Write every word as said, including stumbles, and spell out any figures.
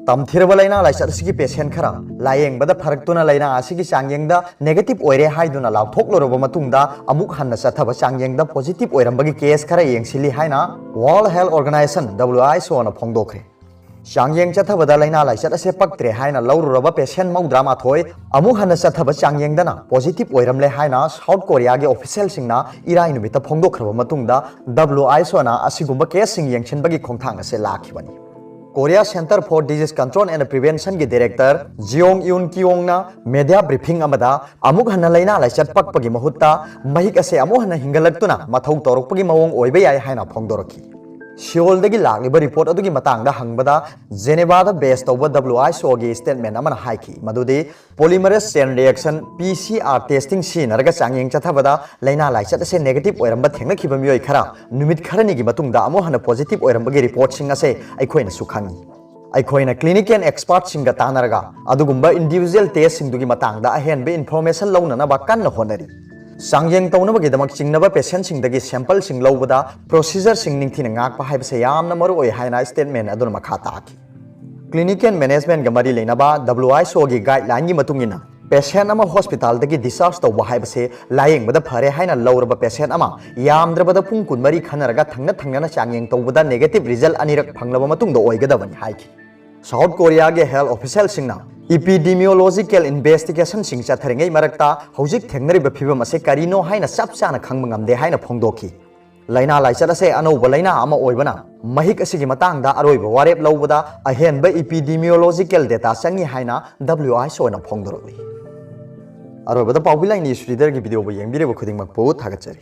ꯇꯝꯊꯤꯔꯕ ꯂꯥꯏꯅꯥ ꯂꯥꯏꯆꯠ ꯑꯁꯤꯒꯤ ꯄꯦꯁꯦꯟ ꯈꯔ ꯂꯥꯌꯦꯡꯕꯗ ꯐꯔꯛꯇꯨꯅ ꯂꯥꯏꯅꯥ ꯑꯁꯤꯒꯤ ꯆꯥꯡꯌꯦꯡꯗ ꯅꯦꯒꯦꯇꯤꯚ ꯑꯣꯏꯔꯦ ꯍꯥꯏꯗꯨꯅ ꯂꯥꯎꯊꯣꯛꯂꯨꯔꯕ ꯃꯇꯨꯡꯗ, ꯑꯃꯨꯛ ꯍꯟꯅ ꯆꯠꯊꯕ ꯆꯥꯡꯌꯦꯡꯗ ꯄꯣꯖꯤꯇꯤꯚ ꯑꯣꯏꯔꯝꯕꯒꯤ ꯀꯦꯁ ꯈꯔ ꯌꯦꯡꯁꯤꯜꯂꯤ ꯍꯥꯏꯅ World Health Organization, W H O ꯅ ꯐꯣꯡꯗꯣꯛꯈ꯭ꯔꯦ꯫ ꯆꯥꯡꯌꯦꯡ ꯆꯠꯊꯕꯗ ꯂꯥꯏꯅꯥ ꯂꯥꯏꯆꯠ ꯑꯁꯦ ꯄꯛꯇ꯭ꯔꯦ ꯍꯥꯏꯅ ꯂꯧꯔꯨꯔꯕ ꯄꯦꯁꯦꯟ ꯃꯧꯗ꯭ꯔꯥ ꯃꯥꯊꯣꯏ ꯑꯃꯨꯛ ꯍꯟꯅ ꯆꯠꯊꯕ ꯆꯥꯡꯌꯦꯡꯗꯅ ꯄꯣꯖꯤꯇꯤꯚ ꯑꯣꯏꯔꯝꯂꯦ ꯍꯥꯏꯅ ꯁꯥꯎꯠ ꯀꯣꯔꯤꯌꯥꯒꯤ ꯑꯣꯐꯤꯁꯦꯜꯁꯤꯡꯅ ꯏꯔꯥꯏ ꯅꯨꯃꯤꯠꯇ ꯐꯣꯡꯗꯣꯛꯈ꯭ꯔꯕ ꯃꯇꯨꯡꯗ, W H O ꯅ ꯑꯁꯤꯒꯨꯝꯕ ꯀꯦꯁꯁꯤꯡ ꯌꯦꯡꯁꯤꯟꯕꯒꯤ ꯈꯣꯡꯊꯥꯡ ꯑꯁꯦ ꯂꯥꯛꯈꯤꯕꯅꯤ꯫ Korea Center for Disease Control and Prevention ꯒꯤ ꯗꯥꯏꯔꯦꯛꯇꯔ ꯖꯤꯌꯣꯡ ꯌꯨꯟ ꯀꯤꯌꯣꯡꯅ ꯃꯦꯗꯤꯌꯥ ꯕ꯭ꯔꯤꯐꯤꯡ ꯑꯃꯗ, ꯑꯃꯨꯛ ꯍꯟꯅ ꯂꯥꯏꯅꯥ ꯂꯥꯏꯆꯠ ꯄꯛꯄꯒꯤ ꯃꯍꯨꯠꯇ ꯃꯍꯤꯛ ꯑꯁꯦ ꯑꯃꯨꯛ ꯍꯟꯅ ꯍꯤꯡꯒꯠꯂꯛꯇꯨꯅ ꯃꯊꯧ ꯇꯧꯔꯛꯄꯒꯤ ꯃꯑꯣꯡ ꯑꯣꯏꯕ ꯌꯥꯏ ꯍꯥꯏꯅ ꯐꯣꯡꯗꯣꯔꯛꯈꯤ꯫ ꯁꯤꯑꯣꯜꯗꯒꯤ ꯂꯥꯛꯂꯤꯕ ꯔꯤꯄꯣꯔꯠ ꯑꯗꯨꯒꯤ ꯃꯇꯥꯡꯗ ꯍꯪꯕꯗ, ꯖꯦꯅꯦꯚꯥꯗ ꯕꯦꯁ ꯇꯧꯕ W H O ꯒꯤ ꯁ꯭ꯇꯦꯠꯃꯦꯟ ꯑꯃꯅ ꯍꯥꯏꯈꯤ ꯃꯗꯨꯗꯤ, polymerase chain reaction, P C R testing ꯁꯤꯖꯤꯟꯅꯔꯒ ꯆꯥꯡꯌꯦꯡ ꯆꯠꯊꯕꯗ ꯂꯥꯏꯅꯥ ꯂꯥꯏꯆꯠ ꯑꯁꯦ ꯅꯦꯒꯦꯇꯤꯚ ꯑꯣꯏꯔꯝꯕ ꯊꯦꯡꯅꯈꯤꯕ ꯃꯤꯑꯣꯏ ꯈꯔ ꯅꯨꯃꯤꯠ ꯈꯔꯅꯤꯒꯤ ꯃꯇꯨꯡꯗ ꯑꯃꯨꯛ ꯍꯟꯅ ꯄꯣꯖꯤꯇꯤꯚ ꯑꯣꯏꯔꯝꯕꯒꯤ ꯔꯤꯄꯣꯔꯠꯁꯤꯡ ꯑꯁꯦ ꯑꯩꯈꯣꯏꯅꯁꯨ ꯈꯪꯏ꯫ ꯑꯩꯈꯣꯏꯅ ꯀ꯭ꯂꯤꯅꯤꯀꯦꯜ ꯑꯦꯛꯁꯄꯔꯠꯁꯤꯡꯒ ꯇꯥꯟꯅꯔꯒ ꯑꯗꯨꯒꯨꯝꯕ ꯏꯟꯗꯤꯚꯤꯖꯨꯋꯦꯜ ꯇꯦꯁꯁꯤꯡꯗꯨꯒꯤ ꯃꯇꯥꯡꯗ ꯑꯍꯦꯟꯕ ꯏꯟꯐꯣꯔꯃꯦꯁꯟ ꯂꯧꯅꯅꯕ ꯀꯟꯅ ꯍꯣꯠꯅꯔꯤ꯫ ꯆꯥꯡꯌꯦꯡ ꯇꯧꯅꯕꯒꯤꯗꯃꯛ ꯆꯤꯡꯅꯕ ꯄꯦꯁꯦꯟꯁꯤꯡꯗꯒꯤ ꯁꯦꯝꯄꯜꯁꯤꯡ ꯂꯧꯕꯗ ꯄ꯭ꯔꯣꯁꯤꯖꯔꯁꯤꯡ ꯅꯤꯡꯊꯤꯅ ꯉꯥꯛꯄ ꯍꯥꯏꯕꯁꯦ ꯌꯥꯝꯅ ꯃꯔꯨ ꯑꯣꯏ ꯍꯥꯏꯅ ꯁ꯭ꯇꯦꯠꯃꯦꯟ ꯑꯗꯨꯅ ꯃꯈꯥ ꯇꯥꯈꯤ꯫ ꯀ꯭ꯂꯤꯅꯤꯀꯦꯜ ꯃꯦꯅꯦꯖꯃꯦꯟꯒ ꯃꯔꯤ ꯂꯩꯅꯕ W H O ꯒꯤ ꯒꯥꯏꯗꯂꯥꯏꯟꯒꯤ ꯃꯇꯨꯡ ꯏꯟꯅ, ꯄꯦꯁꯦꯟ ꯑꯃ ꯍꯣꯁꯄꯤꯇꯥꯜꯗꯒꯤ ꯗꯤꯁꯆꯥꯔꯖ ꯇꯧꯕ ꯍꯥꯏꯕꯁꯦ ꯂꯥꯌꯦꯡꯕꯗ ꯐꯔꯦ ꯍꯥꯏꯅ ꯂꯧꯔꯕ ꯄꯦꯁꯦꯟ ꯑꯃ ꯌꯥꯝꯗ꯭ꯔꯕꯗ ꯄꯨꯡ ꯀꯨꯟꯃꯔꯤ ꯈꯟꯅꯔꯒ ꯊꯪꯅ ꯊꯪꯅꯅ ꯆꯥꯡꯌꯦꯡ ꯇꯧꯕꯗ ꯅꯦꯒꯦꯇꯤꯚ ꯔꯤꯖꯜ ꯑꯅꯤꯔꯛ ꯐꯪꯂꯕ ꯃꯇꯨꯡꯗ ꯑꯣꯏꯒꯗꯕꯅꯤ ꯍꯥꯏꯈꯤ꯫ ꯁꯥꯎꯠ ꯀꯣꯔꯤꯌꯥꯒꯤ ꯍꯦꯜꯊ ꯑꯣꯐꯤꯁꯦꯜꯁꯤꯡꯅ ꯏꯄꯤꯗꯤꯃꯤꯌꯣꯂꯣꯖꯤꯀꯦꯜ ꯏꯟꯚꯦꯁꯇꯤꯒꯦꯁꯟꯁꯤꯡ ꯆꯠꯊꯔꯤꯉꯩ ꯃꯔꯛꯇ ꯍꯧꯖꯤꯛ ꯊꯦꯡꯅꯔꯤꯕ ꯐꯤꯕꯝ ꯑꯁꯤ ꯀꯔꯤꯅꯣ ꯍꯥꯏꯅ ꯆꯞ ꯆꯥꯅ ꯈꯪꯕ ꯉꯝꯗꯦ ꯍꯥꯏꯅ ꯐꯣꯡꯗꯣꯛꯈꯤ꯫ ꯂꯥꯏꯅꯥ ꯂꯥꯏꯆꯠ ꯑꯁꯦ ꯑꯅꯧꯕ ꯂꯥꯏꯅꯥ ꯑꯃ ꯑꯣꯏꯕꯅ ꯃꯍꯤꯛ ꯑꯁꯤꯒꯤ ꯃꯇꯥꯡꯗ ꯑꯔꯣꯏꯕ ꯋꯥꯔꯦꯞ ꯂꯧꯕꯗ ꯑꯍꯦꯟꯕ ꯏꯄꯤꯗꯤꯃꯤꯌꯣꯂꯣꯖꯤꯀꯦꯜ ꯗꯦꯇꯥ ꯆꯪꯏ ꯍꯥꯏꯅ W H O ꯅ ꯐꯣꯡꯗꯣꯔꯛꯂꯤ꯫ ꯑꯔꯣꯏꯕꯗ ꯄꯥꯎꯕꯤ ꯂꯥꯏꯅꯤ ꯁ꯭ꯔꯤꯙꯔꯒꯤ ꯚꯤꯗꯤꯑꯣꯕꯨ ꯌꯦꯡꯕꯤꯔꯤꯕ ꯈꯨꯗꯤꯡꯃꯛꯄꯨ ꯊꯥꯒꯠꯆꯔꯤ꯫